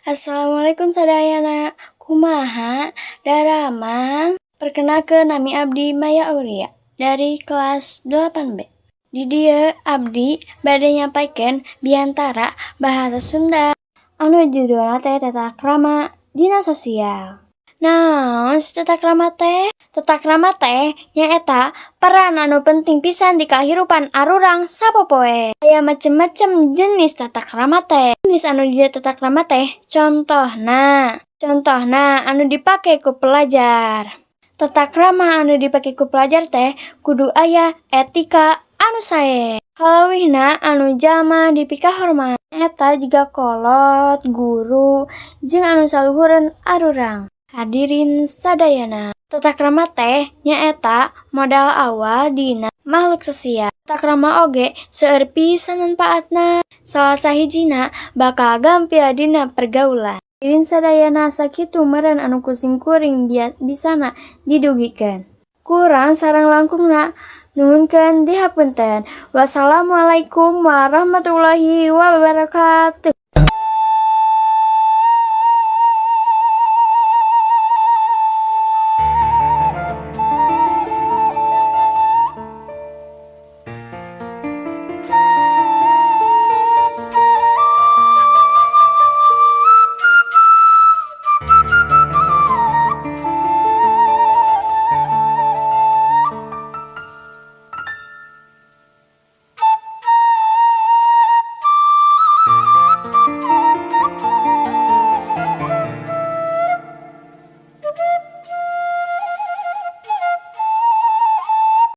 Assalamualaikum sadayana, kumaha daramang? Perkenalkeun, nami abdi Maya Aulia dari kelas 8B. Di dieu abdi bade nyampaikeun biantara bahasa Sunda anu judulna teh Tata Krama Dina Sosial. Naon sih tata krama teh? Tata krama teh nyaeta peran anu penting pisan di kahirupan arurang sapopoe. Aya macem-macem jenis tata krama teh. Jenis anu dina tata krama teh contohna anu dipake ku pelajar. Tata krama anu dipake ku pelajar teh kudu aya etika anu sae. Kaleuwihna anu jalma dipikahormat, nyaeta jiga kolot, guru, jeung anu saluhureun arurang. Hadirin sadayana, tata krama teh nyaeta modal awal dina makhluk sosial. Tata krama oge seueur pisan manfaatna, salah sahijina bakal gampil dina pergaulan. Hadirin sadayana, sakitu meureun anu ku simkuring bisana didugikeun. Kurang sareng langkungna nuhunkeun dihapunten. Wassalamualaikum warahmatullahi wabarakatuh.